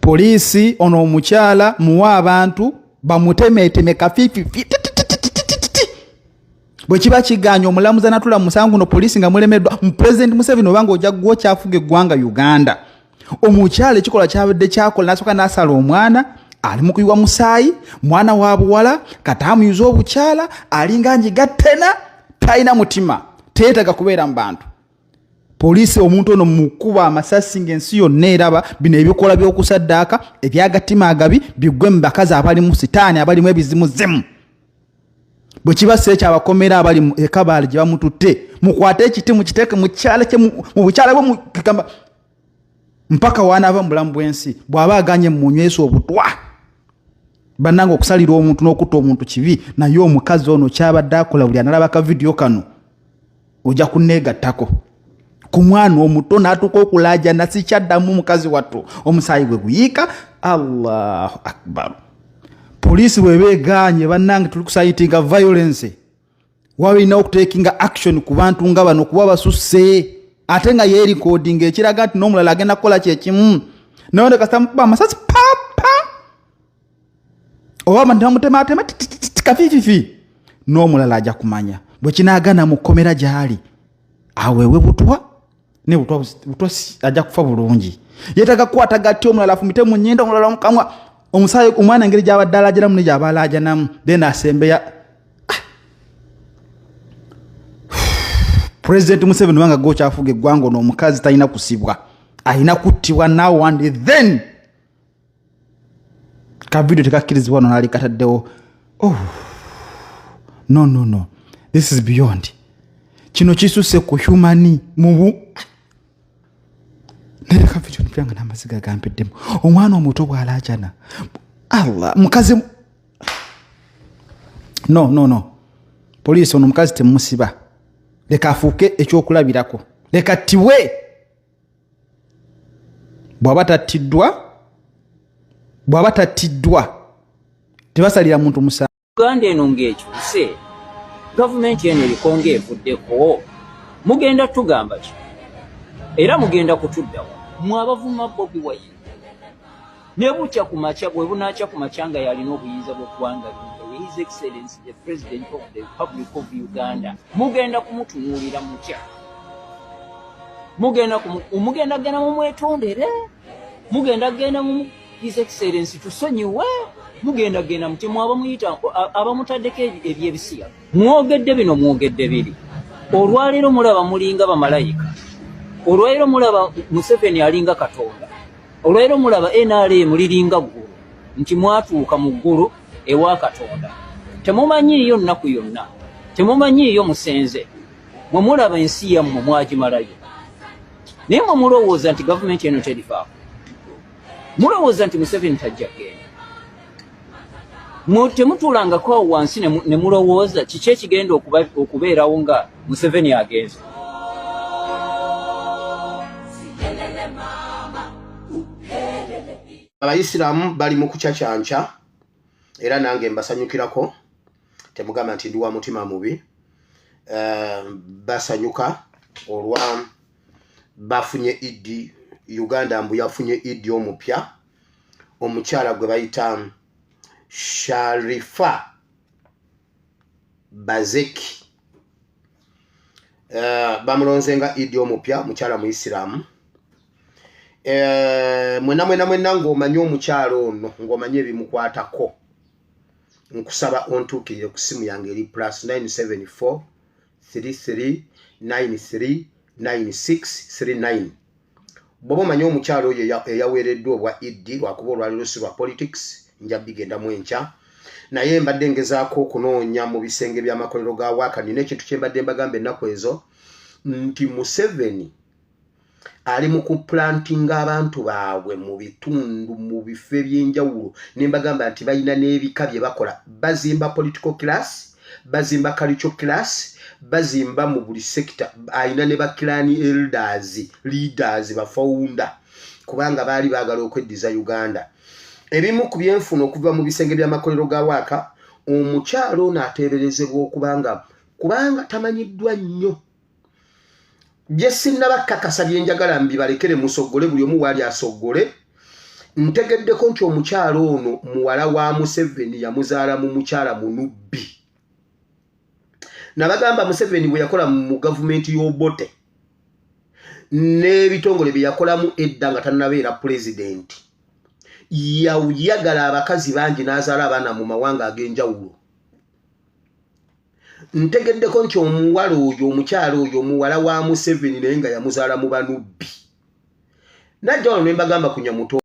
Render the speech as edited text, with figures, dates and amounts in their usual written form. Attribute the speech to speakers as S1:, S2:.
S1: Poliisi ono omukyala muwa abantu bamutemeeteme kafififi. Bwe kiba kiganye omulamuzi anatula mu musango guno, poliisi nga mulemeddwa, Pulezidenti Museveni, obanga ojja gwokyafuga eggwanga Uganda, omukyala ekikolwa kyabadde kyakola nasooka nasala omwana ali mu kuyiwa musaayi, mwana wa buwala, kata amuyuza obukyala, alinga njiga ttena, talina mutima, teyeetaga kubeera mu bantu. Poliisi omuntu ono mukuba amasasi ng'ensi yonna eraba. Bino ebikola by'okusaddaaka ebyagatima agabi biggwe mu bakazi abalimu sitaani, abalimu ebizimuzimu. Bwe kiba si ekyo, abakomera abali mu ekabaale gye bamututte, mukwate ekiti mukiteeke mu kyala kye, mu bukyala bwe, mugamba mpaka wanaava mu bulamu bw'ensi. Bw'aba aganye, munywesa obutwa. Bannange, okusalira omuntu n'okutta omuntu kibi, naye omukazi ono kyabadde akola, buli analaba ka vidiyo kano ojja kuneegattako ku mwana omuto n'atuuka okulaajana, sikyaddamu mukazi wattu, omusaayi gwe guyiika. Allahu akbar. Poliisi bweba egaanye, bannange, tuli kuincitinga violence, walina okutakinga action ku bantu nga bano, kuba basusse. Ate nga yeerikodinga, ekiraga nti n'omulala agenda kukola kyekimu. Naye ne kasita mukuba amasasi papa, oba abantu bamutematema kafififi, n'omulala ajja kumanya. Bwe kinaagana, mu kkomera gy'ali aweewe butwa, ne butwa butwa, ajja kufa bulungi. Yeetaga kukwata gatti, omulala afumite mu nnyindo, omulala mukamwa omusaayi, omwana engeri gy'abadde alajanamu ne gy'aba alajanamu, then asembeya. President Museveni, wanga gokyafuga eggwanga, ono omukazi talina kusibwa, alina kuttibwa now and then. Ka video tekakkirizibwa, no naali kataddewo. Oh no, no, no, this is beyond. Kino kisusse ku human mubu. Naye ka video nipyanga n'amaziga gampeddemu. Omwana omuto bw'alaajana, Allah, mukazi, no, no, no. Poliisi, ono omukazi temusiba, leka afuuke ekyokulabirako, leka ttibwe. Bw'aba tattiddwa, bw'aba tattiddwa, tebasalira muntu musango.
S2: Uganda eno ng'ekyuse, gavumenti eno eriko ng'evuddeko, mugenda tugamba ki? Era mugenda kutuddawa mwe abavuma Bobi Wine? Ne bukya ku makya, bwe bunaakya ku makya nga yalina obuyinza bw'oggwanga lino, His Excellence the President of the Republic of Uganda, mugenda kumutunuulira mutya? Mugenda mugenda genda mumwetondere? Mugenda genda mu His Excellence tusonyiwe? Mugenda genda mutya mwe abamuyita, abamutaddeko ebyebisiya? Mwogedde bino, mwogedde biri. Olwaleero mulaba mulinga bamalayika, olwaleero mulaba Museveni alinga Katonda, olwaleero mulaba NRM liringa ggulu, nti mwatuuka mu ggulu ewa Katonda. Temumanyiiyo nnaku yonna, temumanyiiyo musenze. Mwe mulaba ensi yammwe mwagimalayo, naye mwe mulowooza nti gavumenti eno terivaako, mulowooza nti Museveni tajja kgenda. Temutuulangako awo wansi ne mulowooza kiki ekigenda okubeerawo nga Museveni agenze?
S3: Abayisiraamu bali mu kucacanca, era nange mbasanyukirako. Temugamba nti ndi wa mutima mubi. Basanyuka olwa bafunye Iddi. Uganda mbu yafunye Iddi omupya, omukyala gwe bayita Sharifa Bazeki. Bamulonze nga Iddi omupya, mukyala Muisiraamu. Mwena mwena mwena ng'omanyi omukyala ono, ng'omanyi ebimukwatako, nkusaba ontuukirire ku simu yange eri +974 33 93 9639. Bw'oba omanyi omukyala oyo eyaweereddwa obwa Iddi, lwakuba olwaliro si lwa politics, nja bigendamu enkya, naye mbadde ngezaako okunoonya mu bisenge by'amakolero ga waaka. Nina ekintu kye mbadde mbagamba ennaku ezo nti Museveni ali mu kuplantinga abantu baabwe mu bitundu, mu bifo ebyenjawulo, ne mbagamba nti balina n'ebika bye bakola. Bazimba political class, bazimba cultural class, bazimba mu buli sector. Alina ne ba clan elders, leaders, bafounder, kubanga baali baagala okweddiza Uganda. Ebimu ku byenfuna okuva mu bisenge by'amakolero ga waaka, omukyalo ono ateeberezebwa okubanga, kubanga tamanyiddwa nnyo, gye sinnabakakasa, byenjagala mbibalekere musoggole, buli omu waali asoggole. Ntegeddeko nti omukyala ono muwala wa Museveni, yamuzaala mu mukyala munubbi. Nabagamba Museveni bwe yakola mu gavumenti y'Obote n'ebitongole bye yakolamu edda nga tannabeera pulezidenti, yayagala abakazi bangi n'azaala abaana mu mawanga ag'enjawulo. Ntegeddeko nti omuwala oyo, omukyala oyo, omuwala wa Museveni, naye nga yamuzaala mu banubbi. Najja wano ne mbagamba ku Nyamuto.